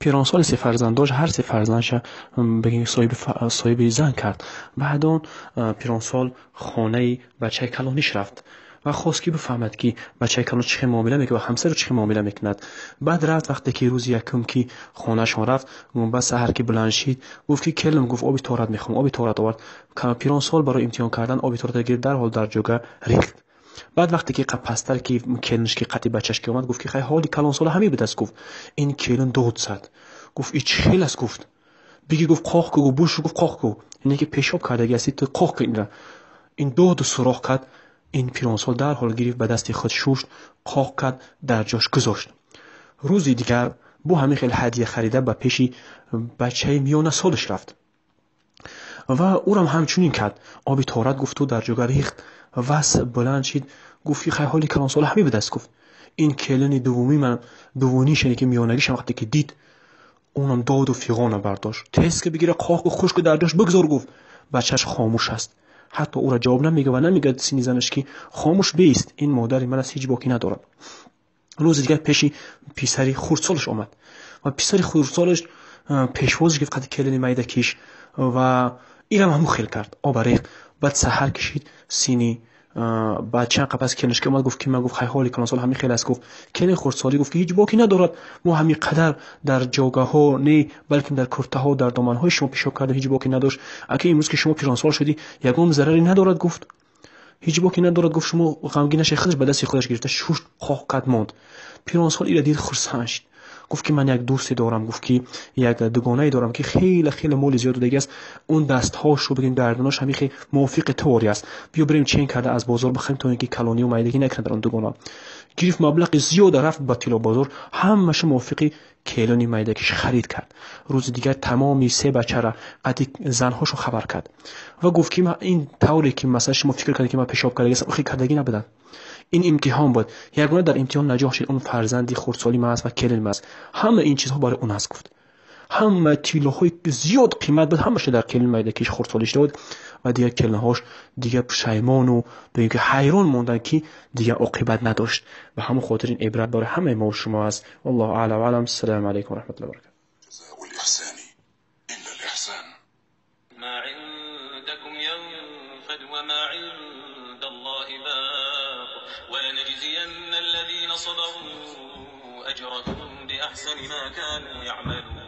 Пиронсоли се фарзанд дошт, ҳар се фарзандша бигем соҳиби зан кард. Баъд он пиронсол хонаи бачаи калониш рафт ва хост, ки бифаҳмад, ки бачаи калон чӣ хел муомила мекунад ва ҳамсару чӣ хел муомила мекунад. Баъд рафт, вақте ки рӯзи якум ки хонаашон рафт, баъд саҳар ки баланд шид, гуфт, ки келин, гуфт, оби тоҳорат мехоҳам. Оби тоҳорат овард. Пиронсол барои имтиҳон кардан оби тоҳоратро гирифт, дарҳол дар ҷога рехт. Баъд вақте ки пасттар ки келинш ки қати бачаш ки омад, гуфт, ки хай, ҳоли калонсола ҳамин будааст, гуфт. Ин келин дод зад, гуфт: «И чӣ хел аст?» Гуфт: «Биги», гуфт, «қоқ ку», гуфт, «бушу», гуфт, «қоқ ку, ине ки пешоб кардаги ҳасти ту, қоқ ку инра». Ин доду сурох кард. Ин пиронсол дарҳол гирифт, ба дасти худ шушт, қоқ кард, дар ҷош гузошт. Рӯзи дигар бо ҳамин хел ҳадия харида ба пеши бачаи миёнасолаш рафт ва ӯрам ҳамчунин кард. Оби тоҳорат гуфту дар ҷога рехт. Вас баланд шид, гуфт, ки хай, ҳоли калонсола ҳамин будааст, гуфт. Ин келини дуввумӣ ман дуввуниш, яъне ки миёнагишам, вақте ки дид, унам доду фиғона бардошт: «Тез ки бигира, қоқу хушку дар ҷош бигзор», гуфт. Бачаш хомӯш аст, ҳатто ӯра ҷавоб намегӯяд ва намегӯяд сини занаш, ки хомӯш беист, ин модари ман аст, ҳеҷ боке надорад. Рӯзи дигар пеши писари хурдсолаш омад ва писари хурдсолаш пешвозш гирифт қади келини майдакиш ва инам ҳамун хел кард, оба рехт. Баъд саҳар кишид, сини баъд чанд қапас келинаш ки омад, гуфт, ки ман, гуфт, хай, ҳоли калонсол ҳамин хел аст, гуфт. Келин хурдсолӣ гуфт, ки ҳеҷ боке надорад, мо ҳамин қадар дар ҷогаҳо не, балки дар куртаҳо, дар доманҳои шумо пешоб кардем, ҳеҷ боке надошт. Аки имрӯз ки шумо пиронсол шудӣ, ягон зараре надорад, гуфт, ҳеҷ боке надорад, гуфт, шумо ғамгин нашед. Худаш ба дасти худаш гирифта шушт, қоқ кард, монд. Пиронсол ира дид, хурсанд шид, гуфт, ки ман як дӯсте дорам, гуфт, ки як дугонае дорам, ки хеле хеле моли зиёд додагӣ аст, он дастҳошу бигем гардонаш ҳамин хел мувофиқи тори аст, биё бирем, чен карда аз бозор бихарем, то ин ки калонию майдагӣ накунад дар он дугона. Гирифт маблағи зиёда, рафт ба тиллобозор, ҳамаша мувофиқи келони майдакиш харид кард. Рӯзи дигар тамоми се бачара қати занҳошо хабар кард ва гуфт, ки ин тавре ки масалан шумо фикр кардед, ки ман пешоб кардагӣ, охи кардагӣ набудам, ин имтиҳон буд. Ягона дар имтиҳон наҷоҳ шид он фарзанди хурдсоли ман аст ва келин аст. Ҳама ин чизҳо барои он аст, гуфт. Ҳама тиллоҳои зиёд қимат буд, ҳамаша дар келин майдакиш хурдсолиш дод ва дигар келинҳош дигар пушаймону бигем ки ҳайрон монданд, ки дигар оқибат надошт. Ба ҳамон хотир ин ибрат барои ҳамаи мо шумо аст. Валлоҳу аълам ва аълам. Ассалому алайкум ва раҳматуллоҳи ва баракатуҳ. الإحسان إلا الإحسان. ما عندكم ينفد وما عند الله باق ولنجزين الذين صبروا أجرهم بأحسن ما كانوا يعملون.